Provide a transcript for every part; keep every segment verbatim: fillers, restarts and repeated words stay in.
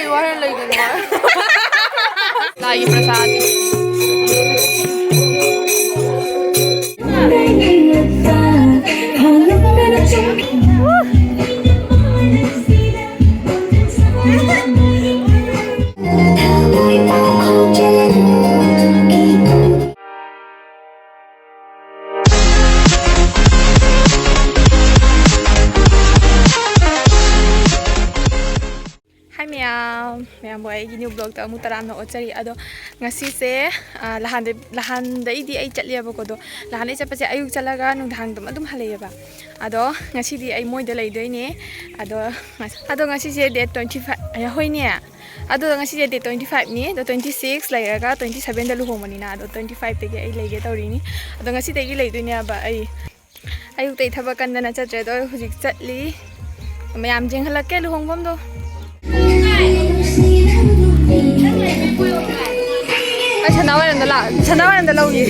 War ꯂꯩꯒꯅꯨ꯫ ꯂꯥꯏꯒꯤ ꯄ꯭ꯔꯁꯥꯗ꯫ Hi ꯃꯌꯥꯝ, ꯃꯌꯥꯝꯕꯨ ꯑꯩꯒꯤ new vlogꯇ ꯑꯃꯨꯛ ꯇꯔꯥꯝꯅ ꯑꯣꯠꯆꯔꯤ꯫ ꯑꯗꯣ ꯉꯁꯤꯁꯦ, ꯑ, ꯂꯍꯥꯟꯗꯩ-, ꯂꯍꯥꯟꯗꯩꯗꯤ ꯑꯩ ꯆꯠꯂꯦꯕꯀꯣ꯫ ꯑꯗꯣ ꯂꯍꯥꯟꯗꯩ ꯆꯠꯄꯁꯦ ꯑꯌꯨꯛ ꯆꯠꯂꯒ ꯅꯨꯡꯗꯥꯡ ꯑꯗꯨꯝ, ꯑꯗꯨꯝ ꯍꯜꯂꯛꯑꯦꯕ꯫ ꯑꯗꯣ ꯉꯁꯤꯗꯤ ꯑꯩ ꯃꯣꯏꯗ ꯂꯩꯗꯣꯏꯅꯦ꯫ ꯑꯗꯣ ꯉꯁ-, ꯑꯗꯣ ꯉꯁꯤꯁꯦ date twenty five, ꯑ, ꯍꯣꯏꯅꯦ꯫ ꯑꯗꯣ ꯉꯁꯤꯁꯦ date twenty fiveꯅꯤ꯫ ꯑꯗꯣ twenty six ꯂꯩꯔꯒ twenty sevenꯗ ꯂꯨꯍꯣꯡꯕꯅꯤꯅ, ꯑꯗꯣ twenty fiveꯇꯒꯤ ꯑꯩ ꯂꯩꯒꯦ ꯇꯧꯔꯤꯅꯤ꯫ ꯑꯗꯣ ꯉꯁꯤꯗꯒꯤ ꯂꯩꯗꯣꯏꯅꯦꯕ ꯑꯩ꯫ ꯑꯌꯨꯛꯇꯩ ꯊꯕꯛ ꯀꯟꯗꯅ ꯆꯠꯇ꯭ꯔꯦ, ꯑꯗꯣ ꯍꯧꯖꯤꯛ ꯆꯠꯂꯤ꯫ ꯃꯌꯥꯝ ꯌꯦꯡꯍꯜꯂꯛꯀꯦ ꯂꯨꯍꯣꯡꯐꯝꯗꯣ꯫ ꯑꯩ ꯁꯅꯥꯋꯥꯏꯔꯝꯗ ꯂꯥꯛ-, ꯁꯅꯥꯋꯥꯏꯔꯝꯗ ꯂꯧꯒꯦ꯫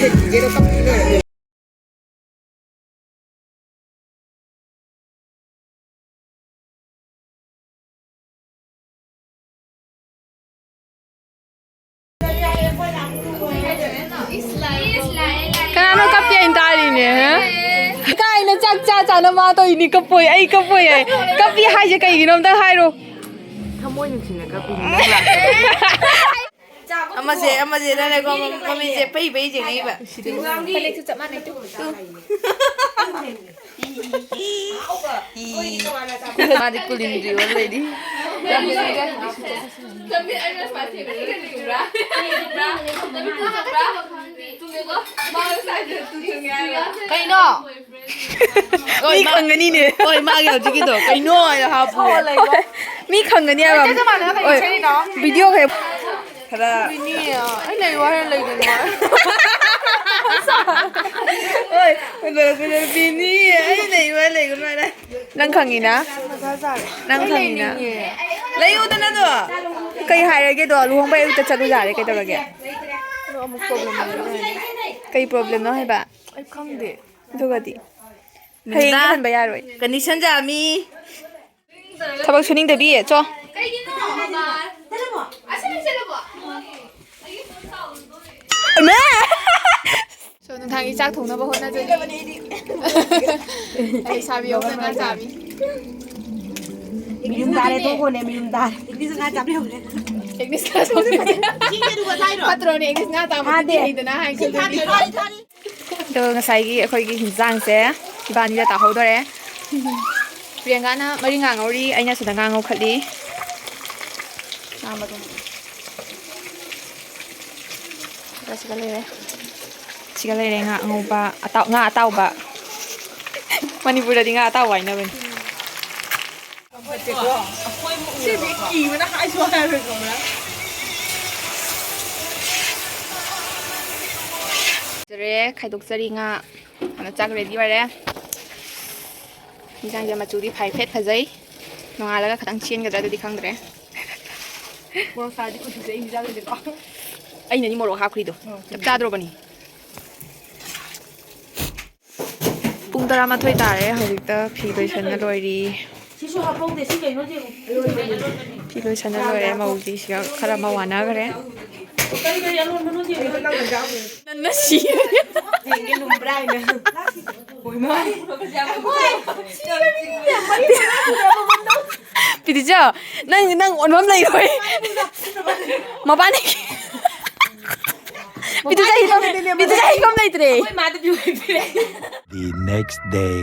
ꯀꯅꯥꯅꯣ ꯀꯞꯄꯤ ꯍꯥꯏꯅ ꯇꯥꯔꯤꯅꯦ, ꯍꯥ? ꯀꯥꯏꯅ ꯆꯥꯛ ꯆꯥ ꯆꯥꯅ ꯃꯥ ꯇꯧꯔꯤꯅꯤ, ꯀꯞꯄꯣꯏ, ꯑꯩ ꯀꯞꯄꯣꯏ ꯍꯥꯏ꯫ ꯀꯞꯄꯤ ꯍꯥꯏꯁꯦ ꯀꯩꯒꯤꯅꯣ ꯑꯝꯇ ꯍꯥꯏꯔꯣ꯫ ꯊꯃꯣꯏ ꯅꯨꯡꯁꯤꯅ ꯀꯞꯄꯤꯅꯤ ꯅꯪ ꯂꯥꯛꯇꯕꯒꯤ꯫ ꯑꯃꯁꯦ, ꯑꯃꯁꯦ ꯅꯪꯅꯀꯣ ꯃꯃꯤꯁꯦ ꯄꯩ ꯄꯩ ꯌꯦꯡꯉꯛꯏꯕ꯫ ꯐꯅꯦꯛꯁꯨ ꯆꯞ ꯃꯥꯟꯅꯩ꯫ ꯃꯥꯗꯤ ꯀꯨꯂꯤꯟꯗ꯭ꯔꯤ ꯑꯣꯏ ꯂꯩꯔꯤ꯫ ꯀꯩꯅꯣ? ꯃꯤ ꯈꯪꯒꯅꯤꯅꯦ꯫ ꯍꯣꯏ, ꯃꯥꯒꯤ ꯍꯧꯖꯤꯛꯀꯤꯗꯣ ꯀꯩꯅꯣ ꯍꯥꯏꯅ ꯍꯥꯞꯄꯨ꯫ ꯃꯤ ꯈꯪꯒꯅꯤ ꯍꯥꯏꯕ꯫ ꯍꯣꯏ꯫ ꯚꯤꯗꯤꯑꯣ ꯈꯔ ꯈꯔ ꯕꯤꯅꯤ, ꯑꯩ ꯂꯩꯌꯨ ꯍꯥꯏꯔ ꯂꯩꯒꯅꯨ ꯍꯥꯏ꯫ ꯍꯣꯏ, ꯕꯤꯅꯤ, ꯑꯩ ꯂꯩꯌꯨ ꯍꯥꯏꯔ ꯂꯩꯒꯅꯨ ꯍꯥꯏꯔꯦ꯫ ꯅꯪ ꯈꯪꯉꯤꯅ? ꯃꯊꯥ ꯁꯥꯔꯦ꯫ ꯅꯪ ꯑꯩ ꯈꯪꯉꯤꯅ? ꯂꯩꯅꯤꯡꯉꯦ꯫ ꯂꯩꯌꯨꯗꯅ ꯑꯗꯣ꯫ ꯀꯩ ꯍꯥꯏꯔꯒꯦꯗꯣ? ꯂꯨꯍꯣꯡꯕꯩ ꯑꯌꯨꯛꯇ ꯆꯠꯂꯨ ꯌꯥꯔꯦ, ꯀꯩꯗꯧꯔꯒꯦ? ꯑꯗꯣ ꯑꯃꯨꯛ problem ꯑꯃꯨꯛ ꯂꯩꯔꯅꯤ꯫ ꯀꯩ problemꯅꯣ ꯍꯥꯏꯕ? ꯑꯩ ꯈꯪꯗꯦ꯫ ꯑꯗꯨꯒꯗꯤ? ꯍꯌꯦꯡꯗꯤ ꯍꯟꯕ ꯌꯥꯔꯣꯏ꯫ ꯀꯅꯤꯁꯟ ꯖꯥꯃꯤ꯫ ꯊꯕꯛ ꯁꯨꯅꯤꯡꯗꯕꯤ, ꯆꯣ꯫ ꯀꯩꯒꯤꯅꯣ? ꯃꯃꯥ꯫ ꯆꯠꯂꯕꯣ? ꯑꯁꯦꯡꯕ ꯆꯠꯂꯕꯣ? So, ꯅꯨꯡꯗꯥꯡꯒꯤ ꯆꯥꯛ ꯊꯣꯡꯅꯕ ꯍꯣꯠꯅꯖꯔꯤ꯫ ꯂꯩꯁꯥꯕꯤ ꯑꯃꯅ ꯉꯥ ꯆꯥꯕꯤ꯫ ꯃꯌꯨꯝ ꯇꯥꯔꯦ, ꯇꯣꯛꯈꯣꯅꯦ, ꯃꯌꯨꯝ ꯇꯥꯔꯦ꯫ English ꯉꯥ ꯆꯥꯕ ꯂꯩꯍꯧꯔꯦ꯫ English ꯉꯥ ꯆꯥꯕ ꯂꯩꯍꯧꯔꯦ꯫ ꯐꯠꯇ꯭ꯔꯣꯅꯦ, English ꯉꯥ ꯆꯥꯕꯗꯤ ꯐꯥꯗꯦ꯫ ꯍꯩꯗꯅ ꯍꯥꯏ ꯈꯜꯂꯨꯗꯤ꯫ ꯑꯗꯣ ꯉꯁꯥꯏꯒꯤ ꯑꯩꯈꯣꯏꯒꯤ ꯍꯤꯟꯖꯥꯡꯁꯦ ꯏꯕꯥꯅꯤꯗ ꯇꯥꯍꯧꯗꯣꯔꯦ꯫ ꯄ꯭ꯔꯤꯌꯥꯡꯀꯥꯅ ꯃꯔꯤ ꯉꯥ ꯉꯧꯔꯤ, ꯑꯩꯅ ꯁꯤꯗ ꯉꯥ ꯉꯧꯈꯠꯂꯤ꯫ ꯉꯥ ꯃꯔꯨꯝ꯫ ꯑꯗꯨꯒ ꯁꯤꯒ ꯂꯩꯔꯦ꯫ ꯁꯤꯒ ꯂꯩꯔꯦ ꯉꯥ ꯑꯉꯧꯕ, ꯑꯇꯥꯎ-, ꯉꯥ ꯑꯇꯥꯎꯕ꯫ ꯃꯅꯤꯄꯨꯔꯗꯗꯤ ꯉꯥ ꯑꯇꯥꯎꯕ ꯍꯥꯏꯅꯕꯅꯤ꯫ ꯁꯤꯗꯤ ꯀꯤꯕꯅ ꯍꯥꯏꯁꯨ ꯍꯥꯏꯔꯣꯏ ꯈꯪꯕ꯭ꯔꯥ? ꯖꯔꯦ, ꯈꯥꯏꯗꯣꯛꯆꯔꯤ ꯉꯥ꯫ ꯑꯗꯣ ꯆꯥꯛ ready ꯑꯣꯏꯔꯦ꯫ ꯏꯟꯖꯥꯡꯁꯦ ꯃꯆꯨꯗꯤ ꯐꯩꯐꯦꯠ ꯐꯖꯩ꯫ ꯅꯣꯡꯉꯥꯜꯂꯒ ꯈꯤꯇꯪ ꯆꯦꯟꯒꯗ꯭ꯔꯥ ꯑꯗꯨꯗꯤ ꯈꯪꯗ꯭ꯔꯦ꯫ ꯃꯣꯔꯣꯛ ꯁꯥꯔꯗꯤ ꯈꯨꯠꯇꯨꯁꯦ ꯑꯩ ꯏꯟꯖꯥꯡꯁꯦꯀꯣ꯫ ꯑꯩꯅꯅꯤ ꯃꯣꯔꯣꯛ ꯍꯥꯞꯈ꯭ꯔꯤꯗꯣ꯫ ꯎꯝ꯫ ꯆꯞ ꯆꯥꯗ꯭ꯔꯣꯕꯅꯤ꯫ ꯄꯨꯡ ꯇꯔꯥꯃꯥꯊꯣꯏ ꯇꯥꯔꯦ꯫ ꯍꯧꯖꯤꯛꯇ ꯐꯤ ꯂꯣꯏꯁꯟꯅ ꯂꯣꯏꯔꯤ꯫ ꯁꯤꯁꯨ ꯍꯥꯞꯍꯧꯗꯦ꯫ ꯁꯤ ꯀꯩꯅꯣ ꯌꯦꯡꯉꯨ꯫ ꯐꯤ ꯂꯣꯏꯁꯟꯅ ꯂꯣꯏꯔꯦ꯫ ꯃꯧꯗꯤ ꯁꯤꯒ ꯈꯔ ꯃꯧ ꯋꯥꯅꯈ꯭ꯔꯦ꯫ ꯀꯔꯤ ꯀꯔꯤ ꯑꯂꯣꯟꯕꯅꯣ ꯌꯦꯡꯉꯨ꯫ ꯅꯟꯅ ꯁꯤ꯫ ꯌꯦꯡꯒꯦ ꯂꯨꯝꯕ꯭ꯔꯥ ꯍꯥꯏꯅ꯫ ꯍꯣꯏ, ꯃꯥ꯫ ꯄꯤꯇꯤꯆꯧ, ꯅꯪ, ꯅꯪ ꯑꯣꯟꯐꯝ ꯂꯩꯔꯣꯏ꯫ ꯃꯕꯥꯅꯤ꯫ ꯄꯤꯇꯤꯆꯧ ꯍꯤꯐꯝ, ꯄꯤꯇꯤꯆꯧ ꯍꯤꯐꯝ ꯂꯩꯇ꯭ꯔꯦ꯫ ꯑꯩꯈꯣꯏ ꯃꯥꯗ ꯄꯤꯌꯨ ꯍꯥꯏꯕꯤꯔꯦ꯫ The next day.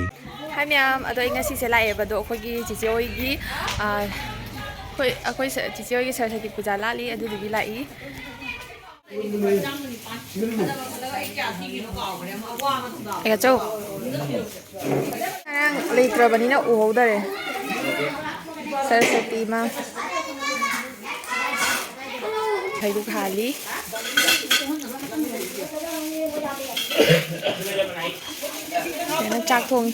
ꯍꯥꯏ ꯃꯌꯥꯝ, ꯑꯗꯣ ꯑꯩ ꯉꯁꯤꯁꯦ ꯂꯥꯛꯑꯦꯕ, ꯑꯗꯣ ꯑꯩꯈꯣꯏꯒꯤ ꯆꯤꯆꯦ ꯍꯣꯏꯒꯤ, ꯑ, ꯑꯩꯈꯣꯏ, ꯑꯩꯈꯣꯏ ꯁ-, ꯆꯤꯆꯦ ꯍꯣꯏꯒꯤ ꯁꯔꯁꯋꯇꯤ ꯄꯨꯖꯥ ꯂꯥꯠꯂꯤ, ꯑꯗꯨꯗꯨꯒꯤ ꯂꯥꯛꯏ꯫ ꯑꯦ, ꯆꯧ꯫ ꯉꯔꯥꯡ ꯂꯩꯇ꯭ꯔꯕꯅꯤꯅ ꯎꯍꯧꯗꯔꯦ꯫ ꯁꯔꯁꯋꯇꯤ ꯏꯃꯥ꯫ ꯍꯩꯔꯨꯛ ꯍꯥꯜꯂꯤ꯫ ꯀꯩꯅꯣ, ꯆꯥꯛ ꯊꯣꯡꯉꯤ꯫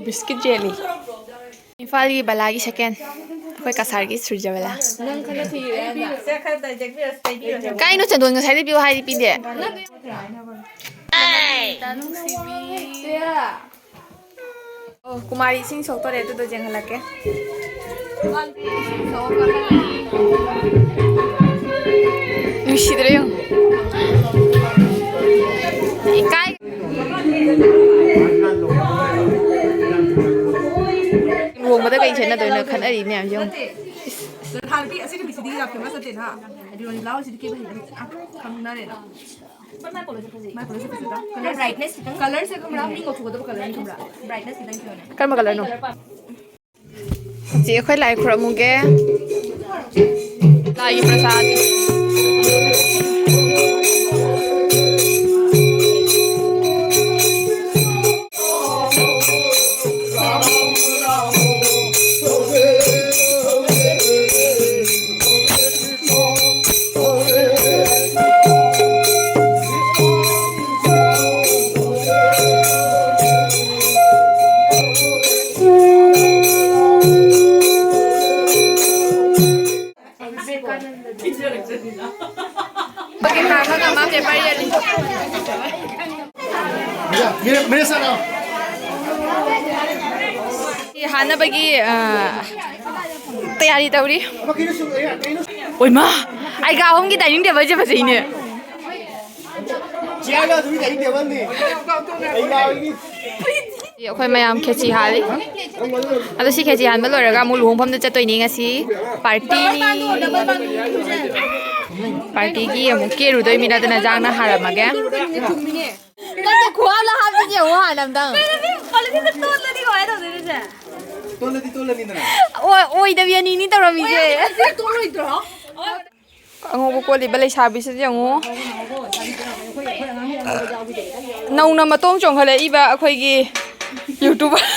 ꯕꯤꯁꯀꯤꯠ ꯌꯦꯜꯂꯤ꯫ ꯏꯝꯐꯥꯜꯒꯤ ꯕꯂꯥꯒꯤ second꯫ ꯑꯩꯈꯣꯏ ꯀꯁꯥꯔꯒꯤ ꯁꯨꯔꯖꯕꯂꯥ꯫ ꯅꯪ ꯈꯔ ꯊꯤꯔꯦ ꯍꯥꯏꯅ꯫ ꯀꯥꯏꯅꯣ ꯆꯟꯗꯣꯟ ꯉꯁꯥꯏꯗꯩ ꯄꯤꯌꯨ ꯍꯥꯏꯗꯤ ꯄꯤꯗꯦ꯫ ꯅꯨꯡꯁꯤꯕꯤ꯫ ꯑꯣ, ꯀꯨꯃꯥꯔꯤ ꯏꯁꯤꯡ ꯁꯣꯛꯇꯣꯔꯦ, ꯑꯗꯨꯗꯣ ꯌꯦꯡꯍꯜꯂꯛꯀꯦ꯫ ꯅꯨꯡꯁꯤꯗ꯭ꯔꯦ ꯌꯦꯡꯉꯨ꯫ ꯏꯀꯥꯏ꯫ ꯂꯨꯍꯣꯡꯕꯗ ꯀꯩ ꯁꯦꯠꯅꯗꯣꯏꯅꯣ ꯈꯠꯅꯔꯤ ꯃꯌꯥꯝꯁꯦ ꯌꯦꯡꯉꯨ꯫ ꯅꯍꯥꯟꯒꯤ ꯑꯁꯤ ꯅꯨꯄꯤꯁꯤꯗꯤ ꯌꯥꯝ ꯐꯦꯃꯁ ꯅꯠꯇꯦꯅ꯫ ꯑꯗꯨꯒ ꯕ꯭ꯂꯥꯎꯁꯁꯤꯗꯤ ꯀꯦꯕ ꯍꯩꯕ ꯅꯠꯇꯦ꯫ ꯈꯪꯅꯔꯦꯅ꯫ ꯃꯥꯏ ꯀꯣꯂꯦꯖꯁꯦ ꯐꯖꯩ꯫ ꯀꯂꯔꯁꯦ ꯈꯪꯕ꯭ꯔꯥ? ꯃꯤ ꯉꯧꯊꯣꯛꯀꯗꯕ ꯀꯂꯔꯅꯤ ꯈꯪꯕ꯭ꯔꯥ? ꯕ꯭ꯔꯥꯏꯠꯅꯦꯁ ꯈꯤꯇꯪ ꯐꯤꯌꯣꯔꯅꯦ꯫ ꯀꯔꯝꯕ ꯀꯂꯔꯅꯣ? ꯍꯧꯖꯤꯛ ꯑꯩꯈꯣꯏ ꯂꯥꯏ ꯈꯨꯔꯨꯝꯃꯨꯒꯦ꯫ ꯂꯥꯏꯒꯤ ꯄ꯭ꯔꯁꯥꯗ꯫ ꯕꯒꯤ ꯊꯥ ꯑꯃꯒ ꯃꯥ ꯄꯦꯄꯔ ꯌꯦꯜꯂꯤ꯫ ꯃꯤꯔꯦ, ꯃꯤꯔꯦ ꯁꯥꯔꯣ꯫ ꯍꯥꯟꯅꯕꯒꯤ, ꯑ, ꯇꯌꯥꯔꯤ ꯇꯧꯔꯤ꯫ ꯑꯣꯏꯃꯥ, ꯑꯩꯒ ꯑꯍꯨꯝꯒꯤ ꯗꯥꯏꯅꯤꯡ ꯇꯦꯕꯜꯁꯦ ꯐꯖꯩꯅꯦ꯫ ꯆꯤꯌꯥꯔꯒ ꯑꯗꯨꯒꯤ ꯗꯥꯏꯅꯤꯡ ꯇꯦꯕꯜꯅꯤ꯫ ꯑꯩ ꯌꯥꯎꯔꯤ꯫ ꯑꯩꯈꯣꯏ ꯃꯌꯥꯝ ꯈꯦꯆꯤ ꯍꯥꯜꯂꯤ꯫ ꯑꯗꯣ ꯁꯤ ꯈꯦꯆꯤ ꯍꯥꯟꯕ ꯂꯣꯏꯔꯒ ꯑꯃꯨꯛ ꯂꯨꯍꯣꯡꯐꯝꯗ ꯆꯠꯇꯣꯏꯅꯤ ꯉꯁꯤ꯫ ꯄꯥꯔꯇꯤꯅꯤ꯫ ꯄꯥꯔꯇꯤꯒꯤ ꯑꯃꯨꯛ ꯀꯦꯔꯨꯗꯣꯏꯃꯤꯅ ꯑꯗꯨꯅ ꯖꯥꯡꯅ ꯍꯥꯜꯂꯝꯃꯒꯦ꯫ ꯅꯪꯗꯣ ꯈꯨꯍꯥꯞꯂ ꯍꯥꯞꯁꯤꯗꯤ ꯌꯦꯡꯉꯣ ꯍꯥꯟꯅ ꯑꯝꯇꯪ꯫ ꯀꯩꯅꯣ ꯃꯤ ꯄꯣꯂꯤꯊꯤꯟꯗ ꯇꯣꯠꯂꯗꯤ ꯀꯃꯥꯏꯅ ꯇꯧꯗꯣꯏꯅꯣ ꯁꯦ? ꯇꯣꯠꯂꯗꯤ ꯇꯣꯠꯂꯅꯤꯗꯅ꯫ ꯑꯣ-, ꯑꯣꯏꯗꯕꯤ ꯑꯅꯤꯅꯤ ꯇꯧꯔꯝꯃꯤꯁꯦ꯫ ꯑꯣꯏꯗꯕꯤ ꯇꯣꯠꯂꯣꯏꯗ꯭ꯔꯣ? ꯑꯉꯧꯕ ꯀꯣꯜꯂꯤꯕ ꯂꯩꯁꯥꯕꯤꯁꯤꯗꯤ ꯌꯦꯡꯉꯨ꯫ ꯅꯧꯅ ꯃꯇꯣꯡ ꯆꯣꯡꯈꯠꯂꯛꯏꯕ ꯑꯩꯈꯣꯏꯒꯤ ꯌꯨꯇ꯭ꯌꯨꯕꯔ꯫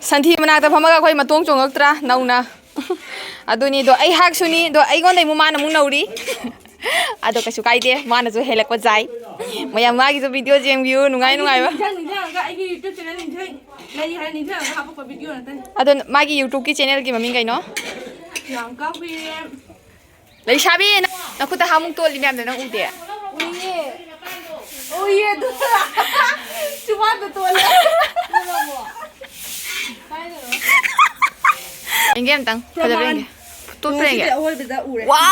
ꯁꯟꯊꯤ ꯃꯅꯥꯛꯇ ꯐꯝꯃꯒ ꯑꯩꯈꯣꯏ ꯃꯇꯣꯡ ꯆꯣꯡꯉꯛꯇ꯭ꯔꯥ ꯅꯧꯅ? ꯑꯗꯨꯅꯤ꯫ ꯑꯗꯣ ꯑꯩꯍꯥꯛꯁꯨꯅꯤ꯫ ꯑꯗꯣ ꯑꯩꯉꯣꯟꯗꯩ ꯑꯃꯨꯛ ꯃꯥꯅ ꯑꯃꯨꯛ ꯅꯧꯔꯤ꯫ ꯑꯗꯣ ꯀꯩꯁꯨ ꯀꯥꯏꯗꯦ, ꯃꯥꯅꯁꯨ ꯍꯦꯜꯂꯛꯄ ꯌꯥꯏ꯫ ꯃꯌꯥꯝ ꯃꯥꯒꯤꯁꯨ ꯚꯤꯗꯤꯑꯣ ꯌꯦꯡꯕꯤꯌꯨ, ꯅꯨꯡꯉꯥꯏ ꯅꯨꯡꯉꯥꯏꯕ꯫ ꯅꯤꯡꯁꯤꯡ ꯅꯤꯡꯁꯤꯡꯉꯒ ꯑꯩꯒꯤ ꯌꯨꯇ꯭ꯌꯨꯕ ꯆꯦꯅꯦꯜ ꯅꯤꯡꯁꯤꯡ-, ꯂꯩ ꯍꯥꯏꯔ ꯅꯤꯡꯁꯤꯡꯉꯒ ꯍꯥꯄꯛꯄ ꯚꯤꯗꯤꯑꯣ ꯉꯥꯛꯇꯅꯤ꯫ ꯑꯗꯣ ꯃꯥꯒꯤ ꯌꯨꯇ꯭ꯌꯨꯕꯀꯤ ꯆꯦꯅꯦꯜꯒꯤ ꯃꯃꯤꯡ ꯀꯩꯅꯣ? ꯌꯥꯝ ꯀꯥꯎꯈ꯭ꯔꯦ꯫ ꯂꯩꯁꯥꯕꯤ, ꯅꯪ ꯅꯈꯨꯠꯇ ꯍꯥꯃꯨꯛ ꯇꯣꯜꯂꯤ ꯃꯌꯥꯝꯗꯣ ꯅꯪ ꯎꯗꯦ? ꯎꯏꯌꯦ꯫ ꯎꯏꯌꯦ, ꯑꯗꯨ ꯆꯨꯕꯥꯟꯗ ꯇꯣꯜꯂꯦ꯫ ꯌꯦꯡꯒꯦ ꯑꯝꯇꯪ꯫ ꯐꯖꯕ꯭ꯔꯥ ꯌꯦꯡꯒꯦ꯫ ꯐꯣꯇꯣ ꯐ꯭ꯔꯦꯝꯒꯤ꯫ ꯉꯁꯤꯗꯤ ꯑꯋꯣꯏꯕꯗ ꯎꯔꯦ꯫ ꯋꯥ!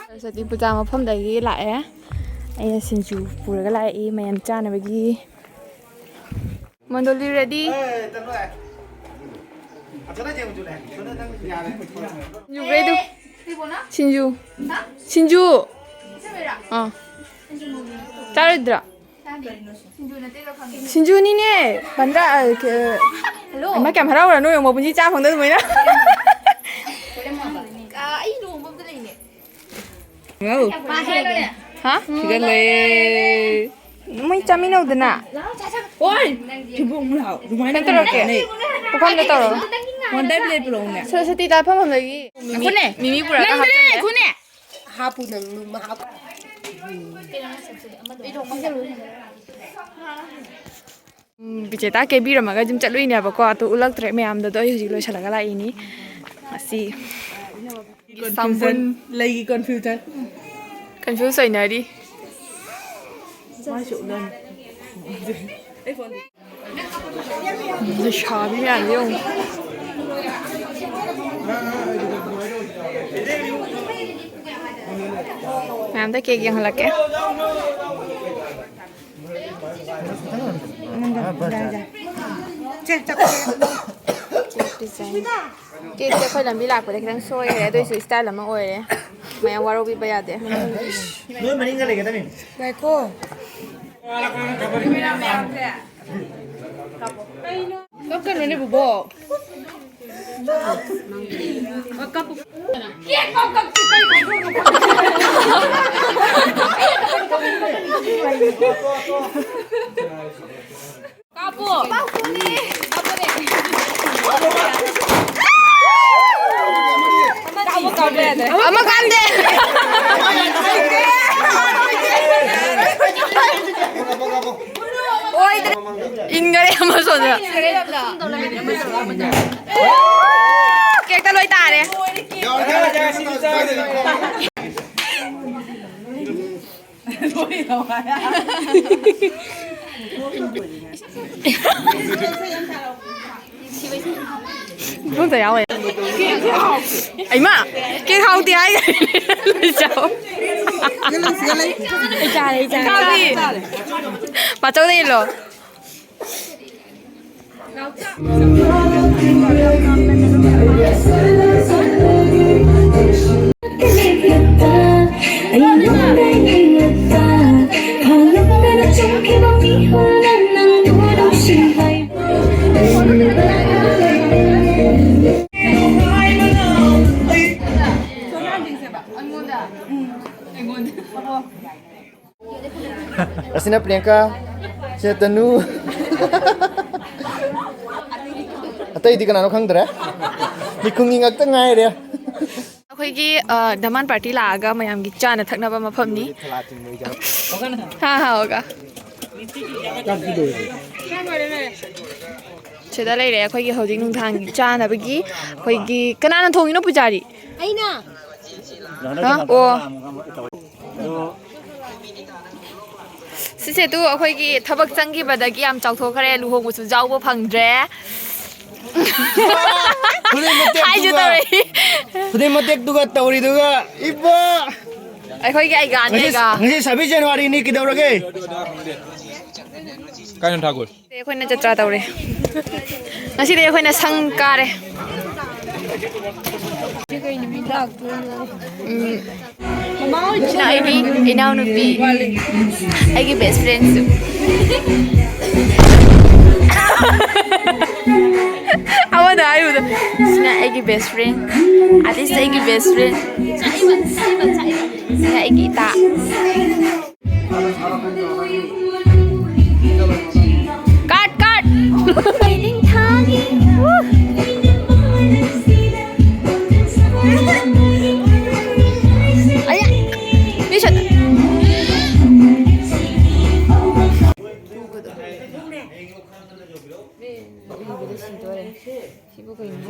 ꯁꯔꯁ꯭ꯋꯇꯤ ꯄꯨꯖꯥ ꯃꯐꯝꯗꯒꯤ ꯂꯥꯛꯑꯦ꯫ ꯑꯩꯅ ꯁꯤꯡꯖꯨ ꯄꯨꯔꯒ ꯂꯥꯛꯏ ꯃꯌꯥꯝ ꯆꯥꯅꯕꯒꯤ꯫ ꯃꯟꯗꯣꯂꯤ ready? ꯁꯤꯡꯖꯨ ready? ꯁꯤꯡꯖꯨ꯫ ꯁꯤꯡꯖꯨ꯫ ꯑꯥ꯫ ꯆꯥꯔꯣꯏꯗ꯭ꯔꯥ? ꯁꯤꯡꯖꯨꯅꯤꯅꯦ꯫ ꯕꯟꯗ꯭ꯔꯥ, ꯑ, ꯀ-, ꯍꯜꯂꯣ꯫ ꯏꯃꯥ, ꯀꯌꯥꯝ ꯍꯔꯥꯎꯔ ꯅꯣꯏ ꯌꯦꯡꯉꯣ, ꯃꯄꯨꯟꯁꯤ ꯆꯥ ꯐꯪꯗ ꯑꯗꯨꯃꯥꯏꯅ꯫ ꯑ, ꯑꯩ ꯂꯨꯍꯣꯡꯕ ꯑꯝꯇ ꯂꯩꯅꯦ꯫ ꯍꯥ? ꯊꯤꯒꯠꯂꯦ꯫ ꯃꯣꯏ ꯆꯥꯃꯤꯟꯅꯧꯗꯅ꯫ ꯍꯣꯏ꯫ ꯊꯤꯕꯣꯡ ꯂꯥꯎ꯫ ꯑꯗꯨꯃꯥꯏꯅ ꯀꯩꯅꯣ ꯇꯧꯔꯛꯀꯦ꯫ ꯀꯥꯟꯅꯩ꯫ ꯄꯨꯈꯝꯗ ꯇꯧꯔꯣ꯫ One time plate ꯄꯨꯔꯛꯎꯅꯦ꯫ ꯁ-, ꯁꯇꯤ ꯇꯥꯐꯝ ꯑꯃꯗꯒꯤ꯫ ꯃꯤꯃꯤ, ꯉꯥꯏꯈꯣꯅꯦ꯫ ꯃꯤꯃꯤ ꯄꯨꯔꯛꯑꯒ ꯅꯪꯗꯅꯦ, ꯍꯥꯞꯆꯜꯂꯦ꯫ ꯉꯥꯏꯈꯣꯅꯦ꯫ ꯍꯥꯄꯨ ꯅꯪ ꯍꯥꯄꯨ꯫ ꯎꯝ, ꯕꯤꯖꯦꯇꯥ ꯀꯦꯕꯤꯔꯝꯃꯒ ꯑꯗꯨꯝ ꯆꯠꯂꯨꯏꯅꯦꯕꯀꯣ, ꯑꯗꯨ ꯎꯠꯂꯛꯇ꯭ꯔꯦ ꯃꯌꯥꯝꯗꯣ꯫ ꯑꯗꯣ ꯑꯩ ꯍꯧꯖꯤꯛ ꯂꯣꯏꯁꯤꯜꯂꯒ ꯂꯥꯛꯏꯅꯤ꯫ ꯑꯁꯤ ꯁꯥꯝꯕꯨꯟ꯫ Confusion, ꯂꯩꯒꯤ confusion꯫ Confuse ꯑꯣꯏꯅꯔꯤ꯫ ꯃꯥꯏꯁꯨ ꯎꯠꯂꯝꯃꯤ꯫ ꯂꯩꯁꯥꯕꯤ ꯃꯌꯥꯝꯁꯦ ꯌꯦꯡꯉꯨ꯫ ꯃꯌꯥꯝꯗ cake ꯌꯦꯡꯍꯜꯂꯛꯀꯦ꯫ Cake design꯫ Cakeꯁꯦ ꯑꯩꯈꯣꯏ ꯂꯝꯕꯤ ꯂꯥꯛꯄꯗ ꯈꯤꯇꯪ ꯁꯣꯏꯈ꯭ꯔꯦ, ꯑꯗꯨꯏꯁꯨ style ꯑꯃ ꯑꯣꯏꯔꯦ꯫ ꯃꯌꯥꯝ ꯋꯥꯔꯧꯕꯤꯕ ꯌꯥꯗꯦ꯫ ꯅꯣꯏ ꯃꯅꯤꯡꯗ ꯂꯩꯒꯗꯕꯅꯤ꯫ ꯉꯥꯏꯈꯣ꯫ ꯀꯞꯀꯅꯨꯅꯦ ꯕꯨꯕꯣꯛ꯫ ꯀꯥꯞꯄꯣ꯫ ꯀꯥꯞꯄꯣꯅꯦ꯫ ꯀꯥꯞꯄꯣꯅꯦ꯫ ꯀꯥꯞꯄꯣ, ꯀꯥꯞꯄ ꯌꯥꯗ꯭ꯔꯦ꯫ ꯑꯃ ꯀꯥꯞꯇꯦ꯫ ꯑꯣꯏꯗ꯭ꯔꯦ꯫ ꯏꯟꯈꯔꯦ ꯑꯃ ꯁꯣꯝꯗ꯫ Cakeꯇ ꯂꯣꯏ ꯇꯥꯔꯦ꯫ ꯏꯕꯨꯡꯗ ꯌꯥꯎꯋꯦ꯫ ꯑꯩꯃ, ꯀꯦꯛ ꯍꯥꯎꯇꯦ ꯍꯥꯏ꯫ ꯆꯥꯎ꯫ ꯆꯥꯔꯦ, ꯆꯥꯔꯦ꯫ ꯈꯥꯕꯤ꯫ ꯃꯥꯆꯧꯗ ꯏꯜꯂꯣ꯫ ꯑꯁꯤꯅ ꯄ꯭ꯔꯤꯌꯥꯡꯀꯥ, ꯁꯤꯅ ꯇꯅꯨ꯫ ꯑꯇꯩꯗꯤ ꯀꯅꯥꯅꯣ ꯈꯪꯗ꯭ꯔꯦ꯫ ꯃꯤꯈꯨꯝꯒꯤ ꯉꯥꯛꯇ ꯉꯥꯏꯔꯦ꯫ ꯑꯩꯈꯣꯏꯒꯤ, ꯑ, ꯗꯃꯥꯟ ꯄꯥꯔꯇꯤ ꯂꯥꯛꯑꯒ ꯃꯌꯥꯝꯒꯤ ꯆꯥꯅ ꯊꯛꯅꯕ ꯃꯐꯝꯅꯤ꯫ ꯍꯥ, ꯍꯥ, ꯍꯣꯒ꯫ ꯁꯤꯗ ꯂꯩꯔꯦ ꯑꯩꯈꯣꯏꯒꯤ ꯍꯧꯖꯤꯛ ꯅꯨꯡꯗꯥꯡꯒꯤ ꯆꯥꯅꯕꯒꯤ꯫ ꯑꯩꯈꯣꯏꯒꯤ ꯀꯅꯥꯅ ꯊꯣꯡꯉꯤꯅꯣ, ꯄꯨꯖꯥꯔꯤ? ꯑꯩꯅ꯫ ꯍꯥ? ꯑꯣ꯫ ꯁꯤꯁꯦ ꯇꯨ ꯑꯩꯈꯣꯏꯒꯤ ꯊꯕꯛ ꯆꯪꯈꯤꯕꯗꯒꯤ ꯌꯥꯝ ꯆꯥꯎꯊꯣꯛꯈ꯭ꯔꯦ, ꯂꯨꯍꯣꯡꯕꯁꯨ ꯌꯥꯎꯕ ꯐꯪꯗ꯭ꯔꯦ꯫ ꯈꯨꯗꯩ ꯃꯇꯦꯛꯇꯨꯒ, ꯍꯥꯏꯁꯦ ꯇꯧꯔꯛꯏ꯫ ꯈꯨꯗꯩ ꯃꯇꯦꯛꯇꯨꯒ ꯇꯧꯔꯤꯗꯨꯒ, ꯏꯕꯣ! ꯑꯩꯈꯣꯏꯒꯤ ꯑꯩꯒꯥꯅꯦ, ꯉꯁꯤ, ꯑꯩꯒꯥ꯫ ꯉꯁꯤ ꯁꯕꯤꯁ ꯖꯅꯋꯥꯔꯤꯅꯤ, ꯀꯩꯗꯧꯔꯒꯦ? ꯀꯥꯏꯅ ꯊꯥꯒꯣꯏ꯫ ꯑꯩꯈꯣꯏꯅ ꯖꯇ꯭ꯔꯥ ꯇꯧꯔꯦ꯫ ꯉꯁꯤꯗꯤ ꯑꯩꯈꯣꯏꯅ ꯁꯪ ꯀꯥꯔꯦ꯫ ꯎꯝ꯫ ꯁꯤꯅ ꯑꯩꯒꯤ ꯏꯅꯥꯎꯅꯨꯄꯤ, ꯑꯩꯒꯤ ꯕꯦꯁ ꯐ꯭ꯔꯦꯟꯁꯨ꯫ ꯑꯃꯗ ꯍꯥꯏꯌꯨꯗ꯫ ꯁꯤꯅ ꯑꯩꯒꯤ ꯕꯦꯁ ꯐ꯭ꯔꯦꯟ꯫ ꯑꯥꯔꯇꯤꯁ ꯑꯩꯒꯤ ꯕꯦꯁ ꯐ꯭ꯔꯦꯟ꯫ ꯁꯤꯅ ꯑꯩꯒꯤ ꯏꯇꯥ꯫ ꯀꯥꯠ, ꯀꯥꯠ꯫ ꯑꯌꯥ꯫ ꯃꯤ ꯁꯠ-, ꯁꯤꯕꯨ ꯀꯩꯅꯣ?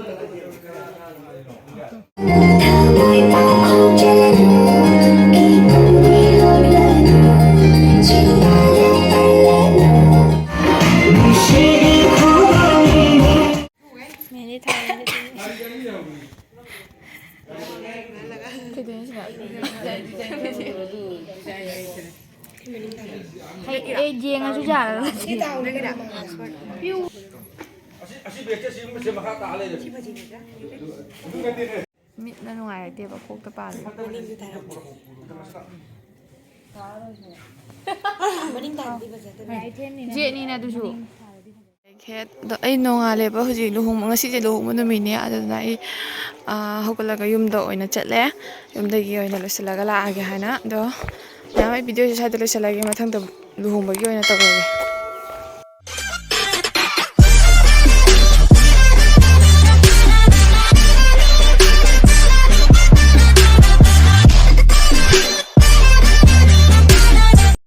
ꯃꯤꯠꯅ ꯅꯨꯡꯉꯥꯏꯔꯛꯇꯦꯕ, ꯀꯣꯛꯇ ꯄꯥꯜꯂꯦ꯫ ꯖꯦꯠꯅꯤꯅ ꯑꯗꯨꯁꯨ꯫ ꯑꯗꯣ ꯑꯩ ꯅꯣꯡꯉꯥꯜꯂꯦꯕ ꯍꯧꯖꯤꯛ ꯂꯨꯍꯣꯡꯕ, ꯉꯁꯤꯁꯦ ꯂꯨꯍꯣꯡꯕ ꯅꯨꯃꯤꯠꯅꯦ꯫ ꯑꯗꯨꯗꯨꯅ ꯑꯩ, ꯑꯥ, ꯍꯧꯒꯠꯂꯒ ꯌꯨꯝꯗ ꯑꯣꯏꯅ ꯆꯠꯂꯦ꯫ ꯌꯨꯝꯗꯒꯤ ꯑꯣꯏꯅ ꯂꯣꯏꯁꯤꯜꯂꯒ ꯂꯥꯛꯑꯒꯦ ꯍꯥꯏꯅ꯫ ꯑꯗꯣ ꯃꯌꯥꯝ, ꯑꯩ ꯚꯤꯗꯤꯑꯣꯁꯦ ꯁ꯭ꯋꯥꯏꯗ ꯂꯣꯏꯁꯤꯜꯂꯒꯦ, ꯃꯊꯪꯗ ꯂꯨꯍꯣꯡꯕꯒꯤ ꯑꯣꯏꯅ ꯇꯧꯔꯒꯦ꯫